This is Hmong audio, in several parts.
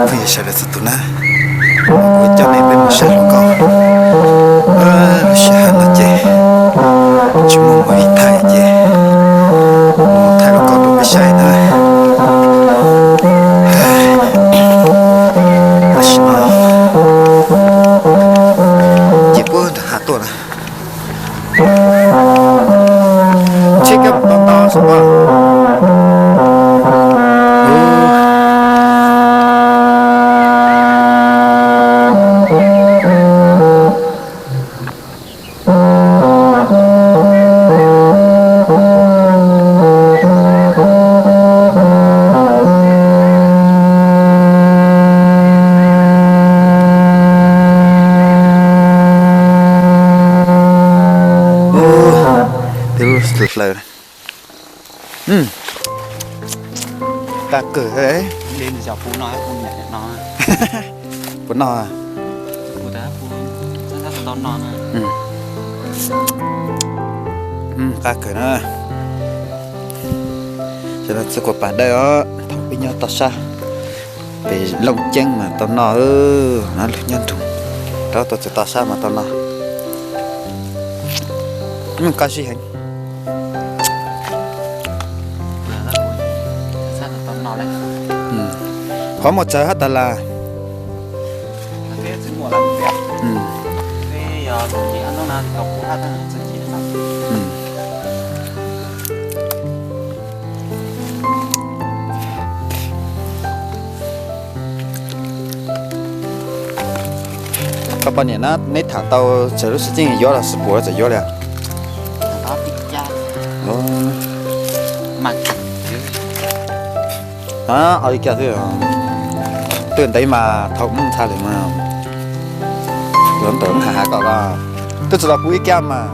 Phooj ywg sawv daws txhua tus na, kuv coj nej peb mus saib hluas nkauj. Lub sij hawm no ces tsis muaj movie thaij ces mus thaij hluas nkauj rau peb saib na. Tam sim no ces puag nram hav tuaj na. Tsheb kab mus tau ntau xwb. Ub, twb hlawv. Qab kawg. Puas noj? Qab kawg na. Txij quas pas dawb os, thaum peb nyob toj sab pem Looj Ceeb mas tau noj, na lug nyob nroog rau tuaj txog toj sab mas tau noj. Qab zib heev. Qhov muaj tsawg hab tas las. Koj poj niam na, neb tham tau txawm lub sib ceeb yuav los xwb puas txawm yuav li? Ob li cas xwb. Twb ntev mas thaum ub ntxhais lawm mas. Yuav ntawm hav hav kom los twb tsis los pub ib kiag mas.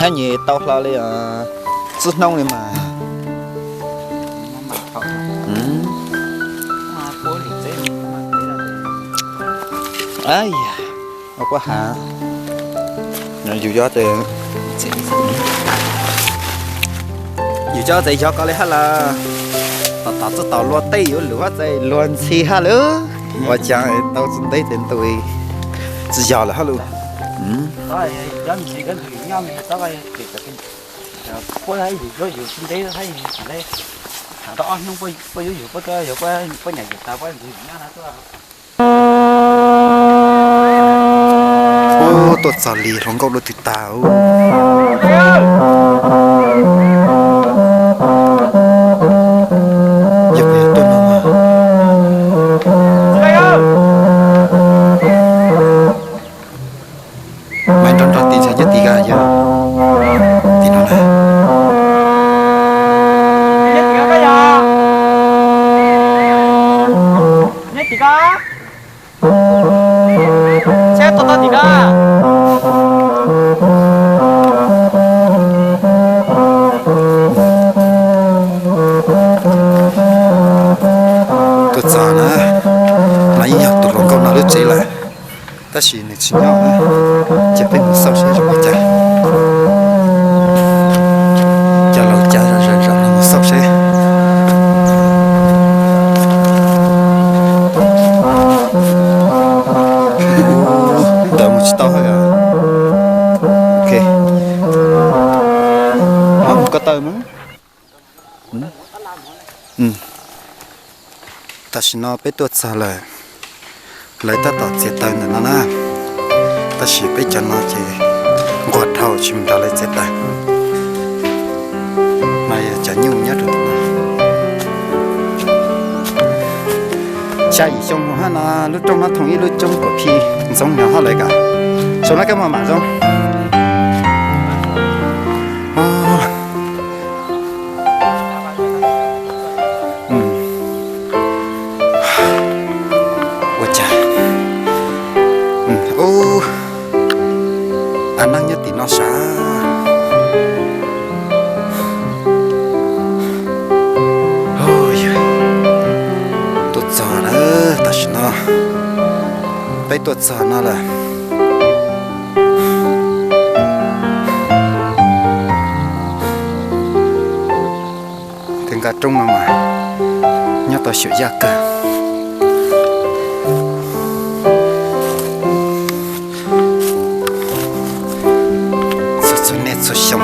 Hab nyis tau hlo li, txwb hnub li mas. Ua puab hav, yus cov txawm yog koj li hab las, tom tom txuj tom luag tej yuav lwm hab txawm luag ntxhi hab lawm. Ua cas tau txuj nteb txawm ntu tsis yog lawm hab lus. Ub, tuaj txog li hluas nkauj dua twg tag. Yog puas yog tuaj no? Maiv nrog nrog tim ntxhais nyob tim kag yog tim no na. Tuaj txog na, no yeej yog tus hluas nkauj no lub tsev lawm, tab sis nws tsis nyob na. Ces peb mus xauj seb zoo li cas. Cov laus cav zom zaws los mus xauj seb. Ntawd mus tsis tau hab. Mus ko taw mas. Tam sim no peb tuaj txog lawm, lawv tab tom txiav taws ntawm no na, tab sis peb cov no ces nquag dhau tsis mus nrog lawv txiav taws. No yog cov nyuj nyob rau tim no. Xya yim xyoo mus hab no lub rooj no thoom ib lub coob kuam phi ntxoov nyog hab lawv kam. Zoo na koj maj mam zoo. Ua cas, ub, a neeb nyob tim no sav. Tuaj txog na, tam sim no peb tuaj txog no lawm. Kawg nkaus roob no mas. Tau xyuam yaj kawg. Txhua txhua niaj txhua xyoo.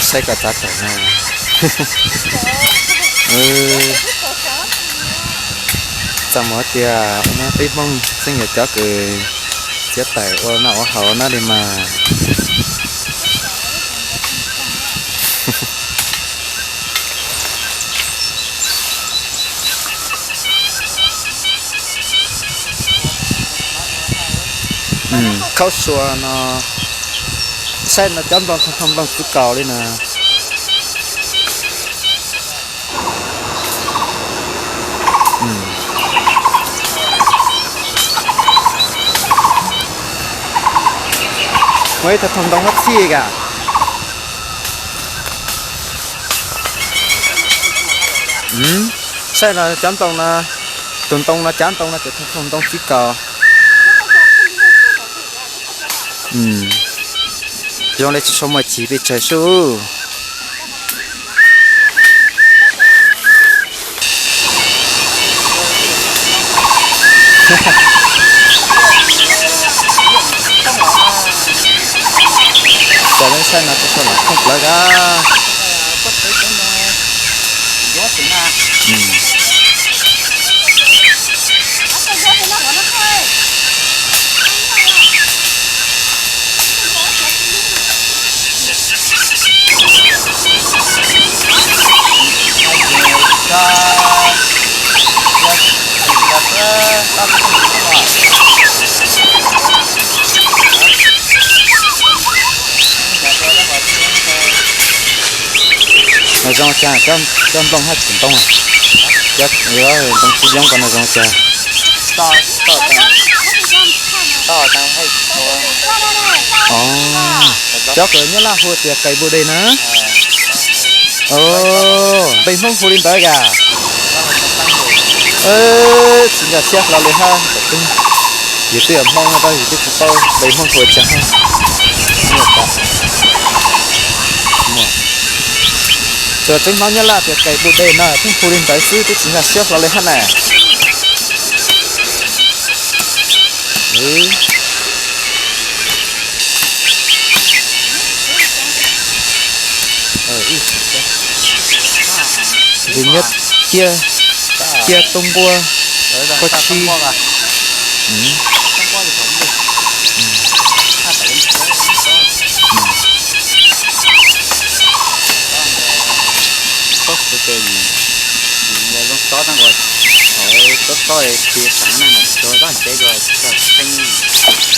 Saib kom txav tawm na. Txaj muag tiag, ua no peb Hmoob xeeb yuav cov kws txiav taws ua noj ua haus na li mas. Khaub sua no, saib no cov nplooj thoo thoo nplooj txwv kaus li na. Muaj ib tug thoo ntoo hab txhij ka. Saib no cov ntoo no, tus ntoo no cav ntoo no ces thoo thoo ntoo txwv kaus. Zoo li tsis tshua muaj chim pes tsawg sub. Txawm leej saib no tsis tshua lam thooj plawv ka. Zoo cas cov nplooj hab txiv ntoo, cov ntoo txiv yoov ko no zoo cas. Cov kws Nyab Laj hu tias kais bu de na. Npe Hmoob hu li ntawd yom? Tsis nkag siab hlo li hab. Yus twb yog Hmoob no tab yus twb tsis paub npe Hmoob hu cas. Tsuas tseeb hnov Nyab Laj tias kais bu de na, pheej hu li ntawd xwb twb tsis nkag siab hlo li hab na. Việt Nhất chia, chia Trung Quốc có chi.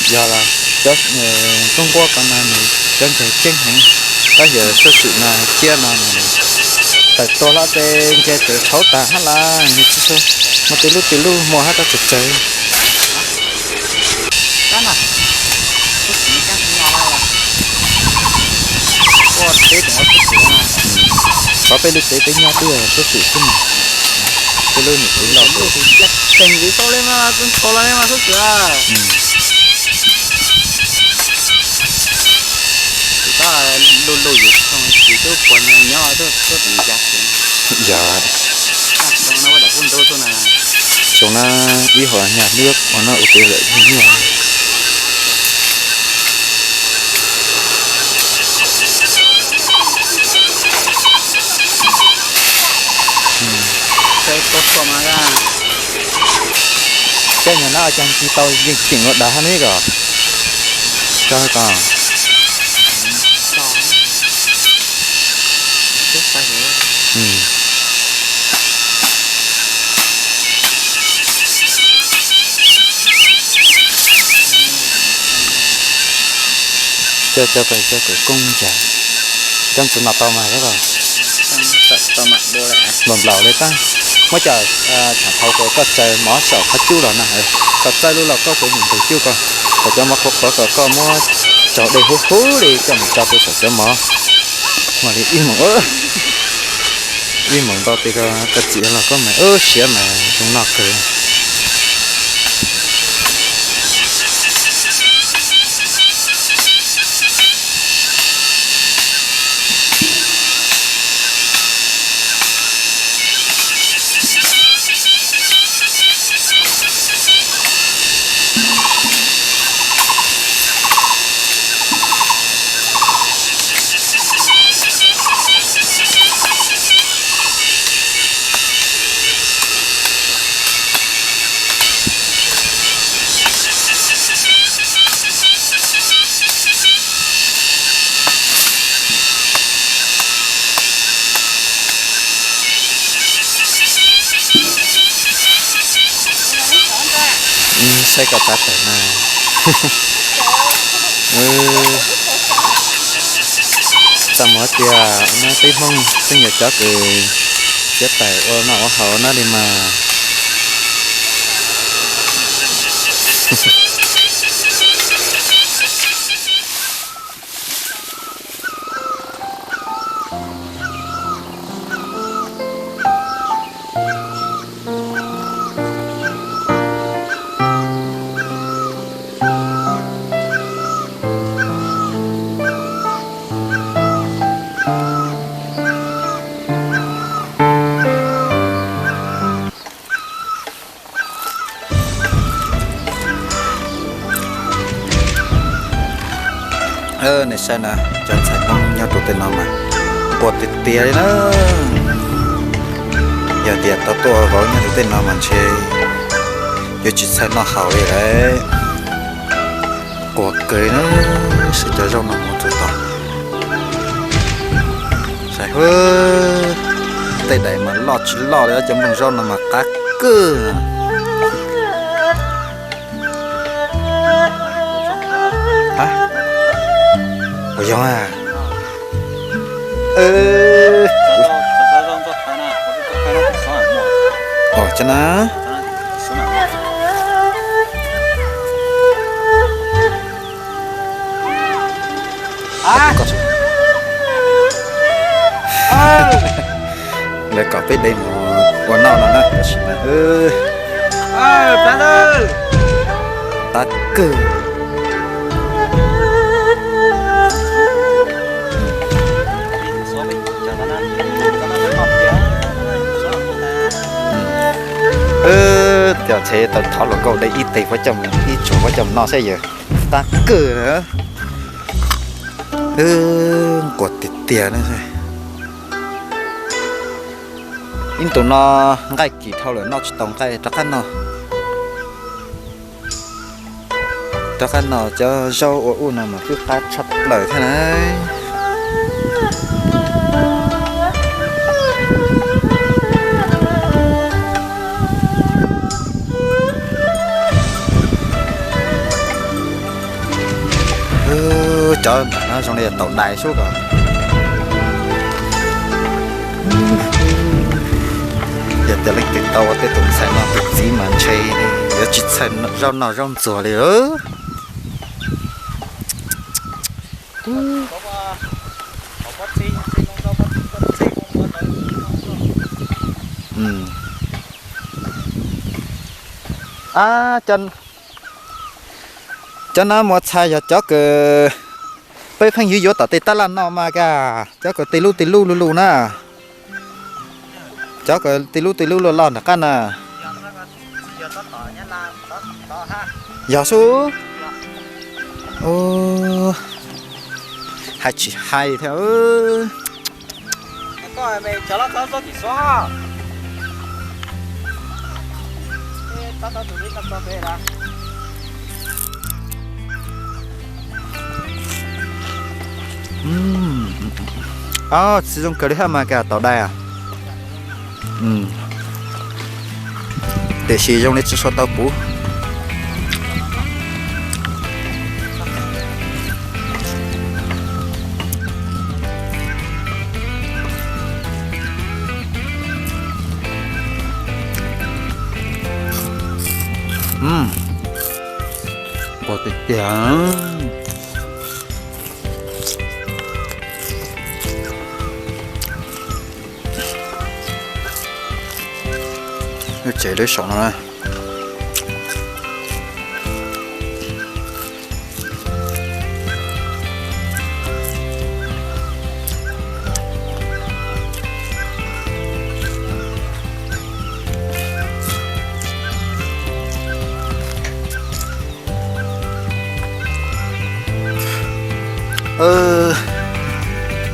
Yog los cov Trung Quốc ko no nws cov ntses ceeb heev, tab yog xov xwm no tsiab no nws tawm tuag lawm ces ntses tawm tshauv tag hab las, nws tsis muaj tej lub tej lub muaj hab tab tsawg tsawg. Qhov peb lub tsev peb nyob twb xov xwm xwb, peb lub niam tsev loj. Yog, xyoo na ib hom nyag hlwb ua no ua tej lawm nyuaj. Coj nyuag nab cog nti tau yeej ceem ua dav hab ne ko. Cog ko. Coj cov kws coj kws koob ncaws, cov ntxuav no tau mas. Nplaum nplaum li tab, muab cov tshav thaum kws koj tsaws mov saum qhov cub los na, koj txawb lub lauj kaub rau nws ntug cub ko, kom cov mov qhuav qhuav kom koj muab tsaus dej huv huv li coj mus tso rau saum cov mov. Mam li ib moos, ib moos ntau tes ko koj txiv los koj mas siav mas zoo noj kawg. Saib koj txav tawm na. Txaj muag tiag, nyob teb Hmoob peb yog cov kws siav tawm ua noj ua haus na li mas. Nej saib na, cov ntxhais Hmoob nyob rau tej no mas quas tiag tiag li na. Yog tias tau tuaj vauv nyob rau tej no mas ntshe yuav tsis txhawj noj haus li lawm. Quas kawg na, saib cov zaub no mus txog tod. Saib, tej daim mas loj tsis loj li, cov nplooj zaub no mas qab kawg. Ua yog a. Cov na. Lawv kom peb de mus ua noj no na, tab sis mas qab kawg. Cov ntshe tau thov luag nkauj de ib teg, ib tsuag muab coj mus noj saib yawg. Qab kawg na. Nquas tiag tiag na. Ib ntus no nqaij kim dhau lawm, noj tsis tau nqaij, rov qab noj. Rov qab noj cov zaub ua ub no mas twb qab tshaj plaws thiab na. Cov nram no zoo li taum dais xwb os. Yog tias leej twg tau ua tej tus ntxhais no tus txiv mas ntshe yuav tsis txhawj zaub noj zaub ntxuag li lawm. Cov no muaj txhais yog cov kws peb pheej yuav yuav tom tej tab laj no mas ka, cov kws tej lub tej lub lug lug na. Cov kws tej lub tej lub loj loj nram qab na. Yog xwb. Hais tsis hais thiab. Ob, txiv zoo kawg li hab mas kag tau dai. Tiam sis zoo li tsis tshua tau puv. Puv tiag tiag. Lub tsev lub saum no na.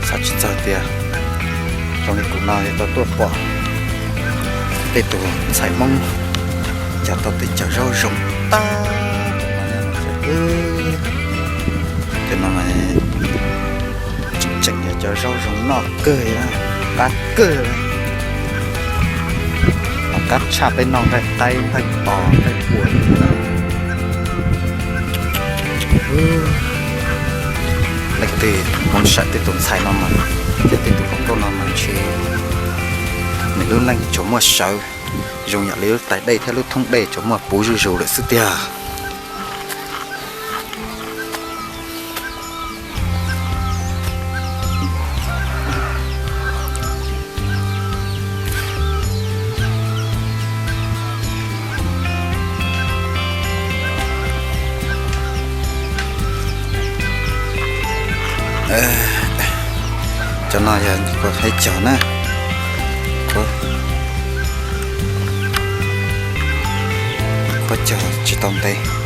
Xav tsis txog tias zoo li kuv no yuav tau tuaj pom tej tus ntxhais Hmoob cog tau tej cov zaub zoo tag. Tej no tseem tseem yog cov zaub zoo noj kawg, qab kawg, qab tshaj peb noj nqaij qaib nqaij pos nqaij puas. Leej twg Hmoob saib tej tus ntxhais no mas, thiab tej tus hluas nkauj no mas ntshe nws lub neej tsuas muaj sawv, zoo yam li lub tais dej thiab lub thoob dej tsuas muaj puv zuj zus lawm xwb tiag. Cov no yog kuv hais cog na, kuv cog tsis tau ntev.